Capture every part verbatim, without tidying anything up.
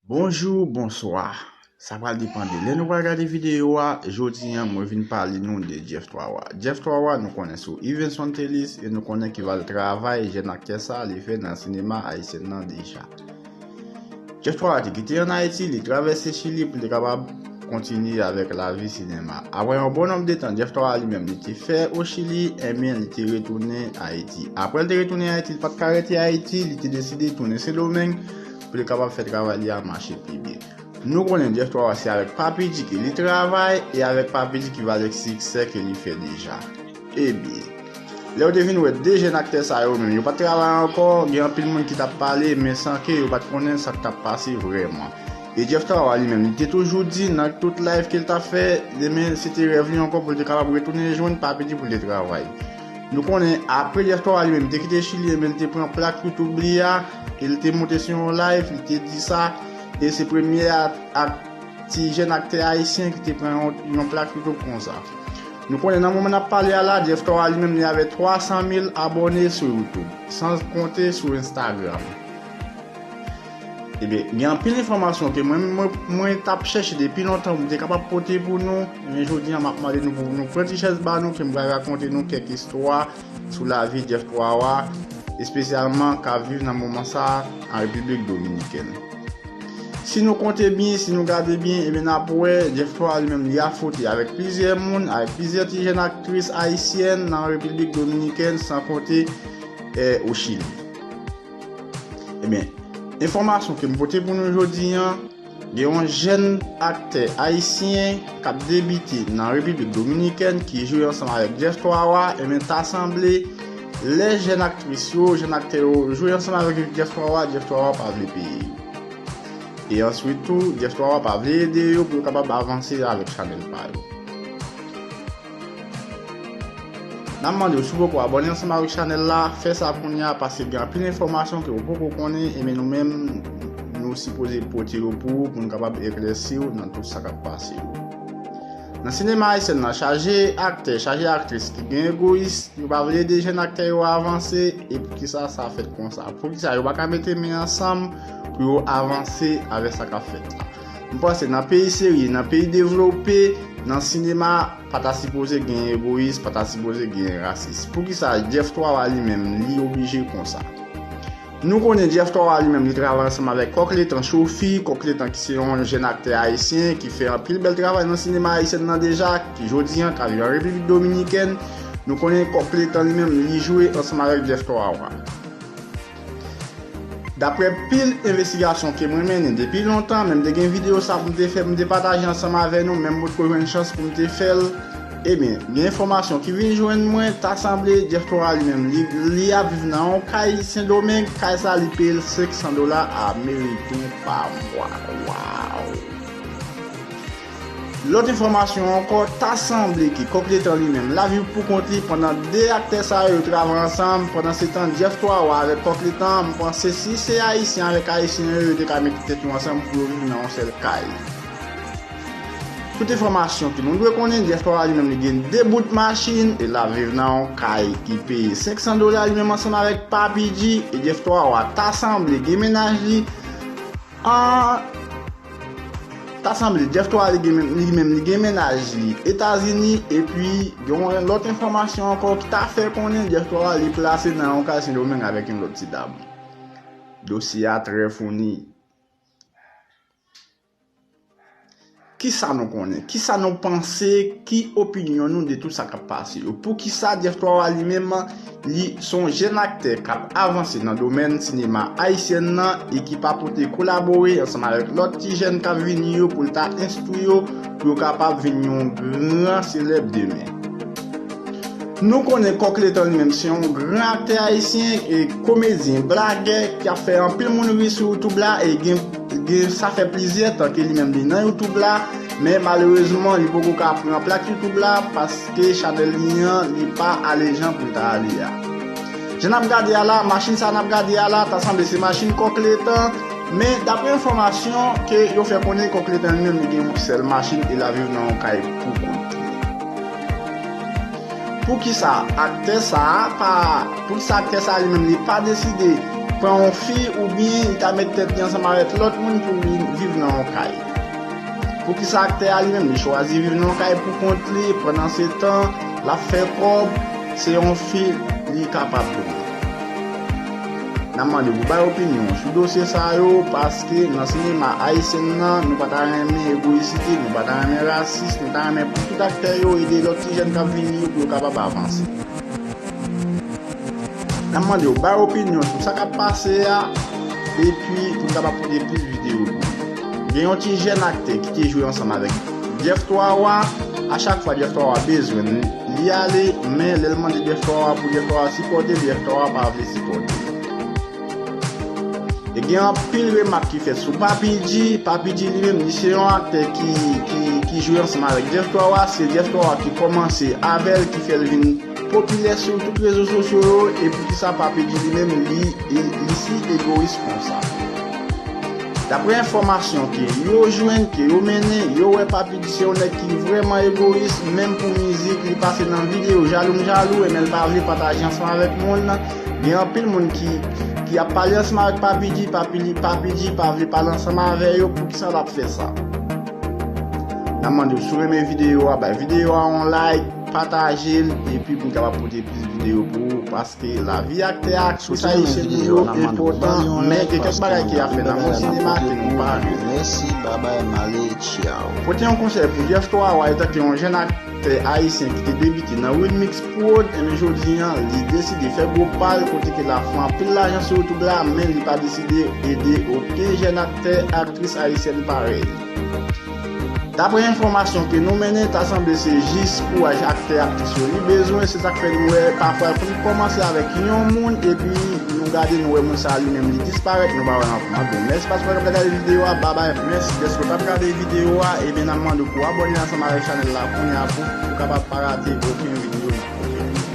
Bonjou, bonswa. Sa pral depann de lè nou pral gade videyo a. Jodi a, mwen vin pale nou de Jeff Twawa. Jeff Twawa, nou konnen sou Ivenson Telis e nou konnen ki va l travay jèn aktè sa li fè nan sinema ayisyen nan deja. Jeff Twawa te kite ann Ayiti, li travèse Chili pou li te kapab kontinye avèk lavi sinema. Apre yon bon nonb de tan, Jeff Twawa li menm li te fè o Chili, enben li te retounen Ayiti. Apre l te retounen Ayiti, li pa t ka rete Ayiti, li te deside tounen Sendomeng pou li kapab fè travay li a mache pi byen. Nou konnen Jeff Twawa se avèk Papi G ke li travay e avèk Papi G ki va l siksè ke li fè deja. Ebyen, lè w te vin wè de jèn aktè sa yo menm, yo pa t travay ankò, gen anpil moun ki t ap pale, men san ke yo pa t konnen sa k t ap pase vrèman. E Jeff Twawa li menm, li te toujou di nan tout live ke l t ap fè, men se te rèv li ankò pou l te kapab retounen jwenn Papi G pou l te travay. Nou konnen, apre Jeff Twawa li menm te kite Chili, men li te pran plak YouTube li a, e li te monte sou yon live, li te di sa, e se premye a, a ti jèn aktè ayisyen ki te pran yon, yon plak YouTube konsa. Nou konnen nan moman n ap pale a la, Jeff Twawa li menm li avè twa san mil abòne sou YouTube, san konte sou Instagram. Ebyen, gen anpil enfòmasyon ke mwen, mwen, mwen t ap chèche depi lontan pou m te kapab pote pou nou, men jodi a m ap mande nou pou nou pran ti chèz ba nou ke m pral rakonte nou kèk istwa sou lavi Jeff Twawa, espesyalman k ap viv nan moman sa a an Repiblik Dominikèn. Si nou konte byen, si nou gade byen, ebyen n ap wè Jeff Twawa li menm li afwonte avèk plizyè moun, avèk plizyè ti jèn aktris ayisyèn nan Repiblik Dominikèn, san konte eh, o Chili. Ebyen, enfòmasyon ke m pote pou nou jodi a, gen yon jèn aktè ayisyen k ap debite nan Repiblik Dominikèn ki jwe ansanm avèk Jeff Twawa, ebyen, ta sanble lè jèn aktris yo, jèn aktè yo jwe ansanm avèk Jeff Twawa, Jeff Twawa pa vle peye yo. E answit tou, Jeff Twawa pa vle ede yo pou yo kapab avanse avèk chanèl pa yo. N ap mande w, si w poko abòne ansanm avèk chanèl la, fè sa kounye a, paske gen anpil enfòmasyon ke w poko konnen, ebyen nou menm, nou sipoze pote yo pou ou, pou n kapab eklèsi w nan tout sa k ap pase yo. Nan sinema ayisyèn nan, chaje aktè, chaje aktris ki gen egoyis, yo pa vle ede jèn aktè yo avanse, e poukisa sa fèt konsa? Poukisa yo pa ka mete men ansanm pou yo avanse avèk sa k ap fèt la? M panse nan peyi serye, nan peyi devlope, nan sinema, pa ta sipoze gen egoyis, pa ta sipoze gen rasis. Poukisa Jeff Twawa li menm, li oblije konsa? Nou konnen Jeff Twawa li menm, li travay ansanm avèk Kòk Letan Chofi, Kòk Letan ki se yon jèn aktè ayisyen ki fè anpil bèl travay nan sinema ayisyèn nan deja, ki jodi a ka viv an Repiblik Dominikèn. Nou konnen Kòk Letan li menm, li jwe ansanm avèk Jeff Twawa. Daprè pil envestigasyon ke mwen mennen depi lontan, menm te gen videyo sa pou m te fè, pou m te pataje ansanm avè nou, men m potko jwenn chans pou m te fè l. Ebyen, gen enfòmasyon ki vin jwenn mwen, ta sanble Jeff Twawa li menm, li, li ap viv nan yon kay Sendomeng, kay sa li peye l senk san dola ameriken pa mwa. Waw! Lòt enfòmasyon ankò, ta sanble ke Kòk Letan li menm, l ap viv pou kont li pandan de aktè sa yo, yo travay ansanm. Pandansetan, Jeff Twawa avèk Kòk Letan, m panse si se ayisyen avèk ayisyen yo, yo te ka mete tèt yo ansanm pou yo viv nan yon sèl kay. Tout enfòmasyon ke nou dwe konnen, Jeff Twawa li menm, li gen de bout machin e l ap viv nan yon kay ki peye senk san dola li menm ansanm avèk Papi G. E Jeff Twawa ta sanble gen mennaj li an Ta sanble Jeff Twawa li gen menm, li menm, li gen mennaj li Etazini, epi gen yon lòt enfòmasyon ankò ki ta fè konnen Jeff Twawa li plase nan yon kay Sendomeng avèk yon lòt ti dam. Dosye a trè founi. Kisa nou konnen? Kisa nou panse? Ki opinyon nou de tout sa k ap pase yo? Poukisa Jeff Twawa li menm, li se yon jèn aktè k ap avanse nan domèn sinema ayisyèn nan e ki pa pote kolabore ansanm avèk lòt ti jèn k ap vini yo pou l ta enstwi yo pou yo kapab vin yon gran selèb demen. Nou konnen Kòk Letan li menm se yon gran aktè ayisyen e komedyen, blagè ki ap fè anpil moun ri sou YouTube la e gen, gen, sa fè plizyè tan ke li menm li nan YouTube la, men malerezman li poko ka pran plak YouTube la paske chanèl li an li pa ale jan pou l ta ale a. Jan n ap gade a la, machin sa n ap gade a la, ta sanble se machin Kòk Letan, men daprè enfòmasyon ke yo fè konnen Kòk Letan li menm li gen yon sèl machin e l ap viv nan yon kay pou kont li. Poukisa aktè sa a pa, poukisa aktè sa a li menm li pa deside Pran yon fi oubyen li ka met tèt li ansanm avèk lòt moun pou li viv nan yon kay. Poukisa aktè a li menm li chwazi viv nan yon kay pou kont li, pandan se tan l ap fè kòb, se yon fi li kapab tounen. N ap mande w pou bay opinyon sou dosye sa yo, paske nan sinema ayisyen nan, nou pa ta renmen egoyisite, nou pa ta renmen rasis, nou ta renmen pou tout aktè yo ede lòt ti jèn k ap vini yo pou yo kapab avanse. N ap mande w bay opinyon sou sa k ap pase a, epi pou n kapab pote plis videyo pou ou. Gen yon ti jèn aktè ki te jwe ansanm avèk Jeff Twa Wa. A chak fwa Jeff Twa Wa bezwen l, li ale, men lè l mande Jeff Twa Wa pou Jeff Twa Wa sipòte l, Jeff Twa Wa pa vle sipòte l. E gen anpil remak ki fèt sou Papi G. Papi G li menm, li se yon aktè ki, ki, ki jwe ansanm avèk Jeff Twa Wa. Se Jeff Twa Wa ki kòmanse avè l, ki fè l vin popilè sou tout rezo sosyo yo. E poukisa Papi G li menm, li, li, li si egoyis konsa? Daprè enfòmasyon ke yo jwenn, ke yo mennen, yo wè Papi G se yon nèg ki vrèman egoyis, menm pou mizik, li pase nan videyo jalou m jalou, ebyen l pa vle pataje ansanm avèk moun. Gen anpil moun ki, ki ap pale ansanm avèk Papi G, Papi, Papi G pa vle pale ansanm avè yo, poukisa l ap fè sa? N ap mande w, si w renmen videyo a, bay videyo a yon like, pataje l, epi pou n kapab pote plis videyo pou ou, paske lavi aktè, aktris ayisyen nou yo enpòtan, men gen kèk bagay ki ap fèt nan mond sinema ke nou pa renmen. Mèsi, babay, m ale, tchaw. Pote yon konsèy pou Jeff Twa Wa, etanke yon jèn aktè ayisyen ki te debite nan Wilmix Prod, enben jodi a, li deside fè gwo pa l, kote ke l ap fè anpil lajan sou YouTube la, men li pa deside ede okenn jèn aktè, aktris ayisyèn parèy li. Daprè enfòmasyon ke nou mennen, ta sanble se jis kouraj aktè, aktris yo li bezwen, se sa k fè nou wè pafwa pou l kòmanse avèk yon moun, epi nou gade nou wè moun sa a li menm li disparèt, nou pa wè l ankò. Mèsi paske w t ap gade videyo a, babay. Mèsi dèske w t ap gade videyo a, ebyen n ap mande w pou abòne ansanm avèk chanèl la kounye a pou ou kapab pa rate okenn videyo.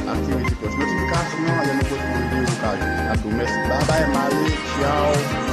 Aktive ti klòch notifikasyon an, lè nou poste yon videyo ou ka jwenn. N ap di w mèsi, babay, m ale, tchaw.